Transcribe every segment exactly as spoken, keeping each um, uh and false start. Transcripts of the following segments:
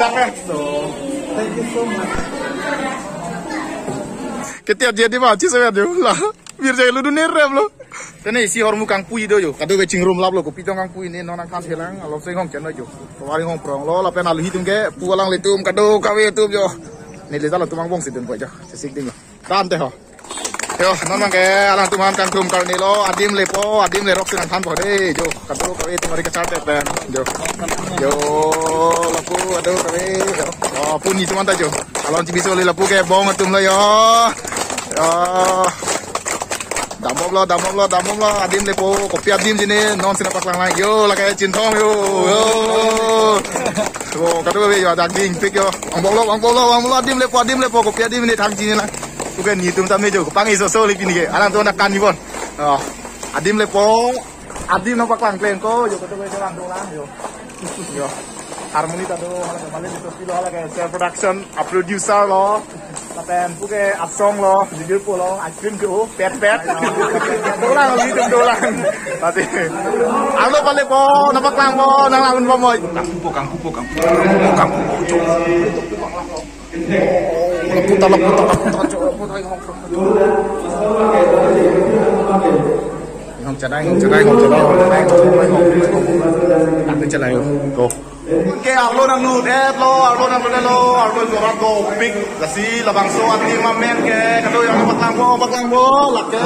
Thank you so much. Ketia jadi ba, chis ya, jo. La, bir jai lu dunia rem lo. Tene isi hormu kangpui do jo. Kado be chingrum lap lo, kopi tong kangpui ne non angkhan thelang, along seng hong chen lo jo. Kawari hong prong lo, lapen aluhi atum ke, pu alanglitum, kadokave atum jo. Neli jalo atum angbong si dun po jo. Sesik ding lo. Tante ho. Jo, non abangke alangtum aphan kangthum karni lo, adim lepo, adim lerok si nangthan po de, jo. Kadokave atum ari kachar pen, jo. Jo, lapu, kadokave, jo. Oh, puni atum anta jo. Alon chibi soli lapu ke bong atum lo jo. Jo. Dambom lo, dambom lo, dambom lo, adim lepo, kopi adim jine, non si nangpaklang lang, jo, lake Chinthong jo, jo. Jo, kadokave jo, dak dingpik jo. Angbong lo, angbong lo, angbong lo, adim lepo, adim lepo, kopi adim jine, thang jine lang. Puke nitum tame jo, pang iso so li pini ke, alangtum nangkan ni bon. Oh, adim lepo, adim nangpaklang kleng ko, jo, kadokave jo, lang dolang jo. Jo. Harmony ta do, hala ke Malin Disopy lo, hala ke self production, a producer lo, lapen puke a song lo, video po lo, ice cream jo, pet pet. Dolang, aluhi atum dolang. Pati. Arlo pale po, nangpaklang po, nanglang un po mo. Kangpu po, kangpu po, kangpu po, kangpu po, jo. Lapu ta, lapu ta, lapu ta, jo, lapu ta, jo. Hong chanai, hong chanai, hong chanai, hong chanai, hong chanai, hong chanai. Nang chanai, go. Ke arlo nanglut-et lo, arlo nanglut-et lo, arlo jorat dopik. Lasi labangso adim amen ke, kado yang paklang po, paklang po, lake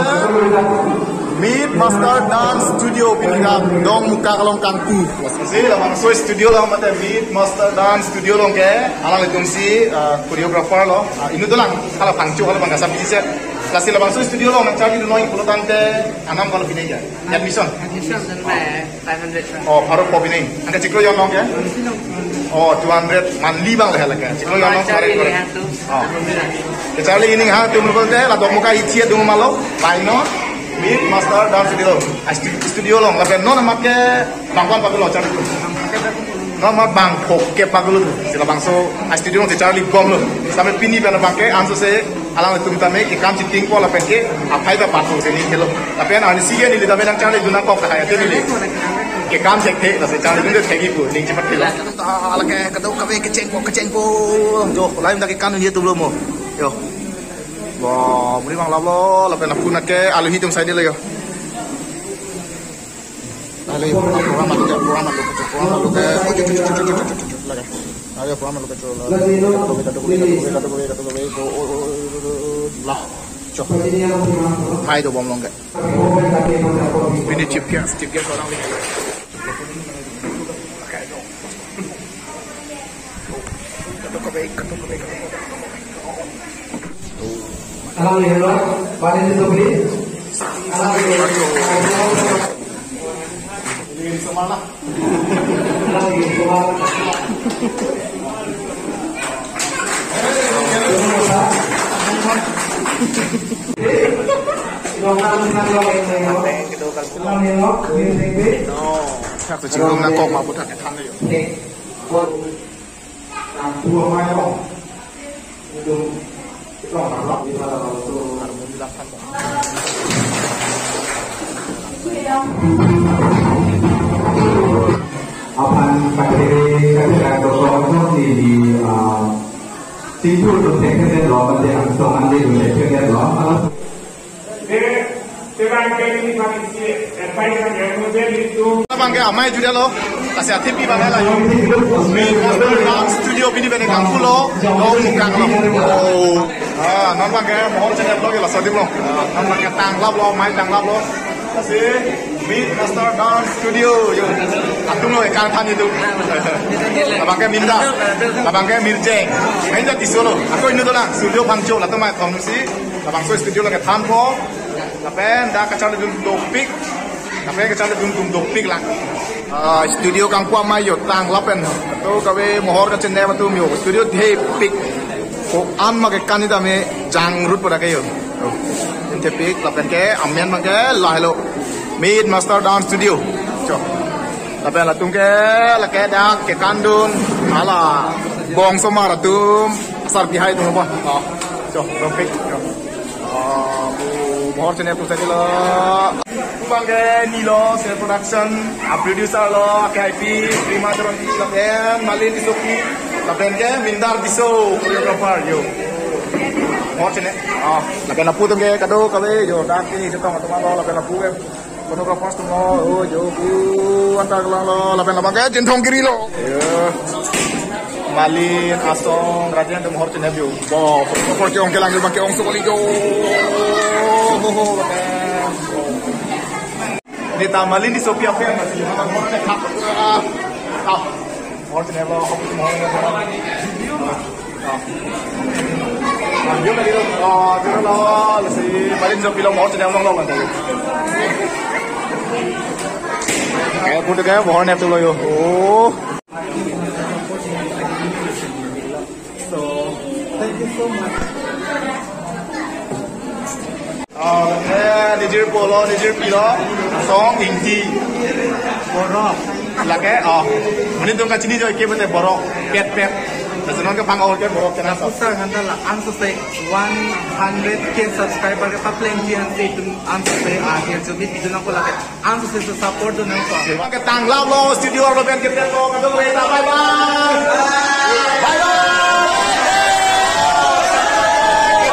Meet Master Dance Studio, pini ke Dongmukak along kangpu. Lasi labangso studio along mate Meet Master Dance Studio along ke, alanglitum si, uh, choreographer lo, uh, inut dolang, hala pangcho, hala pangkasam set. Lasi labangso studio along nangcharli dun noi pulo tangte, anam kalau pine ke. Admission. Admission dan five hundred. Oh, pharo po pine. Angke chiklo jon along ke? Oh, two hundred. Monthly abang le lake. Chiklo jon along. Charli, charli, ini hang tu. Oh. Kacharli ini hang tu mulu te, la Dongmukak ichi atum ma lo. Bai no. Meet Master Dance Studio. Ah, stu-, studio along. Lapen non amat ke bang ko-an pagulo charli. Non amat bang phongo ke pagulo. Si labangso, ah, studio along si charlibom lo. Sampai pini pen abangke, anso se, alangtum tame kekam chitingpo lapen ke aphai ta pathu si ning helo. Lapen arnisi ke neli tame nangcharli dun nangkok tahai ate neli. Kekam thekthe, lasi charli dun thekthe pu, ning chepathelo. Ah, lake kadokave kechengpo, kechengpo. Jo, lain dak kekan ni atum lo mo. Jo. Wah, muri bang lap lo, lapen apun ke aluhi atum sai de lo jo. Lale, program malu ke, program malu ke, program malu ke. Oh, tu, tu, tu, lake. Lale, program malu ke, lale. Kadokave, kadokave, kadokave, kadokave, kadokave, oh, oh, oh, oh, oh, lah. Chok. Hai dobom long ke. Pini chief guest, chief guest orang ni. Alang ni lo, balik itu beli. Alang ni lo. Ini semua lah. Alang ni semua. Alang ni lo, beli. No. Satu cinggung nangkok mabut hati than yo. Aphan kathere kathere dokok di, ah, Singpur tu thekthedet lo, mate angsong ande tu thekthedet lo. Alas. Labang ke amei judetlo, lasi athepi abang la jo. Meet Master Dance Studio pini pen kangpu lo, Dongmukak lo. Oh. Ah, non abang ke mohor channel lo, laso adim lo. Ah, non abang ke tanglap lo, amei tanglap lo. Lasi Meet Master Dance Studio jo. Atum lo ekang than itu. Labang ke Minda, labang ke Mirjeng. Main jadi solo. Ako inut dolang, studio pangcho, latum mai thom si. Labangso studio lake thanpo. Lapen dak kacharli dun dopik. Lapen kacharli dun dun dopik lang. Ah, studio kangpu amei jo tanglap pen. Kadokave mohor kachene atum jo. Studio thepik. Ko-an ma kekan ni tame jangrut pada ke jo. Oh. Thepik lapen ke amen abang ke lahelo. Meet Master Dance Studio. Chok. Lapen latum ke lake dak kekan dun hala bong somar atum asar pihai atum apa. Oh. Chok, dopik. Chok. Ah, bu mohor channel tu saja lo. Abang ke ni lo, Sel Production, ah, producer lo, K I P, Prima Teron, lapen Malin Disopy. Lapen ke Mindar Tisso, choreographer, yo. Mohor chine. Ah, lapen lapu atum ke kadokave, yo, dak pini chetong atum lo, lapen lapu ke choreographers atum lo, oh, yo, bu, anta kelang lo, lapen labang ke Jinthong Giri lo. Yo. Malin, Asong, Rajen atum mohor chine yo. Bo, choreographer ke-ong kelang yo, abang ke-ong sokoli yo. Ho, ho, lapen. Neta Malin Tissopi apen, ah, ah. Mohor chine lo, mohor chine lo. Ah. Ah, yo, yo, ah, yo, lo, lo, si Malin Tissopi lo, mohor chine lo, lo, lo. Eh, putu ke, mohor ne tu lo yo. Oh. So, thank you so much. Oh, eh, nijir po lo, nijir pi lo, Asong Ingti. Borok. Lake, oh, mani atum kachini jo ke bote borok, pet pet. Lason ke bang ahor ke borok kena sa. Pusar hanta la, ang so say one hundred K subscriber ke papleng ji an se itum ang so say, ah, ke jo mit itum ko lake. Ang so say support do nang ko. Ke tang lap lo studio lo pen ke lo kadokave ta bye bye. Bye bye.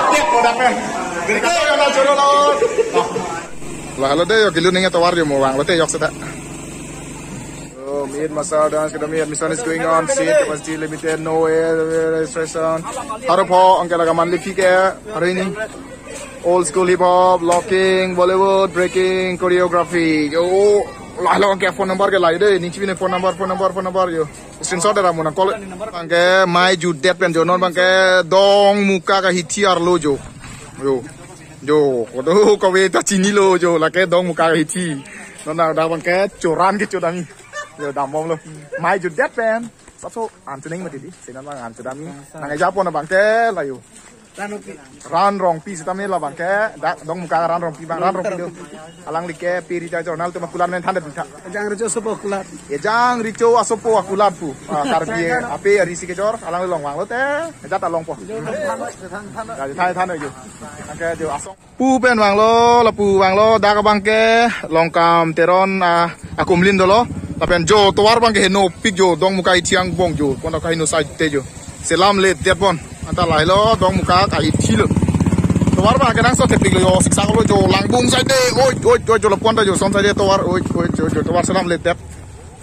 Ke ko dapat. Ke ko na choro lo. La halo de yo kilu ninge tovar yo mo vang lo te yok seta. Oh, Meet Master Dance Academy admission is going on. Seat capacity limited, no air registration. Haro pho angke laga manli fee ke hari ni. Old school hip hop, locking, Bollywood, breaking, choreography. Yo, la lo ke phone number ke lai de, ning chibine phone number, phone number, phone number yo. Screenshot dera mona call. Abang ke mai jutdet pen jo non abang ke Dongmuka kahithi arlo jo. Yo, kodo kave ta chini lo jo, lake Dongmuka kahithi. Non na da abang ke choran ke chodami. Yo, dambom lo. Mai jutdet pen. Sapso an chuning mati di, sinan abang an chudami. Nang eja pon abang ke la yo. Ran Rongpi. Ran Rongpi sitame labang ke, dak Dongmuka Ran Rongpi abang, Ran Rongpi do. Alangli ke piri ta jornal tu makulan nen thandet bintha. Ejang Recho asopo akulat. Ejang Recho asopo akulat pu. Ah, Karbi ape ari si kejor, alangli long vang lo te, eja ta long po. Jo, than, than, than. Ya, than, than, yo. Angke jo Asong. Pu pen vang lo, lapu vang lo, dak abang ke Longkam Teron, ah, akumlin dolo. Lapen jo tovar abang ke henopik jo, Dongmuka kahithi angbong jo, kono kaheno side te jo. Selamledet pon. Anta lahelo, Dongmuka kahithi lo. Tovar abang ke nang so thepik lo yo, siksak lo jo, langbung side te, oi, oi, oi, jo lapu-an ta jo, son side te tovar, oi, oi, jo, jo, tovar selamledet.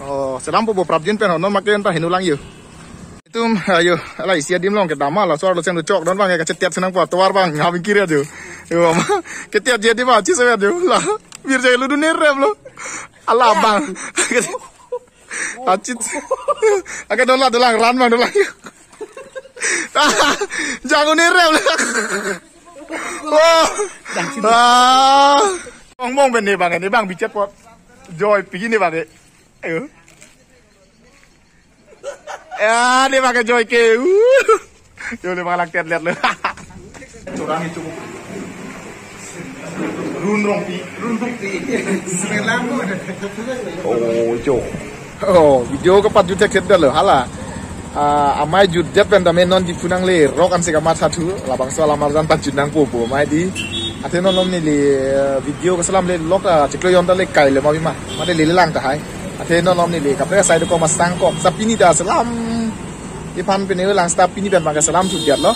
Oh, selam po bo prapjin pen ho, non make anta heno lang yo. Itum, ayo, ala isi adim along kedam ma, laso arlo seng chok, non abang ke kachetet si nangpo, tovar abang, ngabing kiri ajo. Yo, ma, ketet ji adim ma, chis ajo, la, bir jai lu dun nerem lo. Ala abang. Achit. Ake dolang, dolang, ran abang, dolang. Jangan nerem lo. Oh. Ah. Bong bong ben ne abang, ne abang bichet pot. Joy, pigi ne abang. Ayo. Ya, ne abang ke Joy ke. Uh. Yo, ne abang lang tet let lo. Choran itu. Run Rongpi. Run Rongpi. Semelang mo. Oh, jo. Oh, video kepat jutek set lo, hala. Ah, amai jutdet pen tame non Diphu nanglerok ansi kamathathu, labangso alam arjan ta jut nangpo po, amai di. Athe non non neli, eh, video keselam le lok ta chiklo jon ta le kai le ma bima. Mate lele lang tahai. Athe non non neli kaprek asai dokok masang kok. Sa pini ta selam. Iphan pini lang sta pini pen abang ke selam jutdet lo.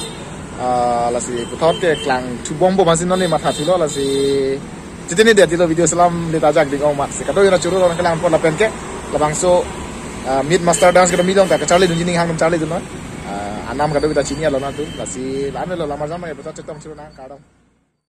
Ah, lasi puthot ke klang thubom po masi non le mathathu lo lasi. Chitini dia tilo video selamle ta ajak ding ong mat. Si kadokave ra choro rong kelang pon lapen ke. Labangso, ah, Meet Master Dance Academy along ta kacharli dunji ning hang dum charli dun non. Ah, anam kadokave ta chini alo nangtum. Lasi la-an lo lam arjan abang ke puthot chetong choro nang kardom.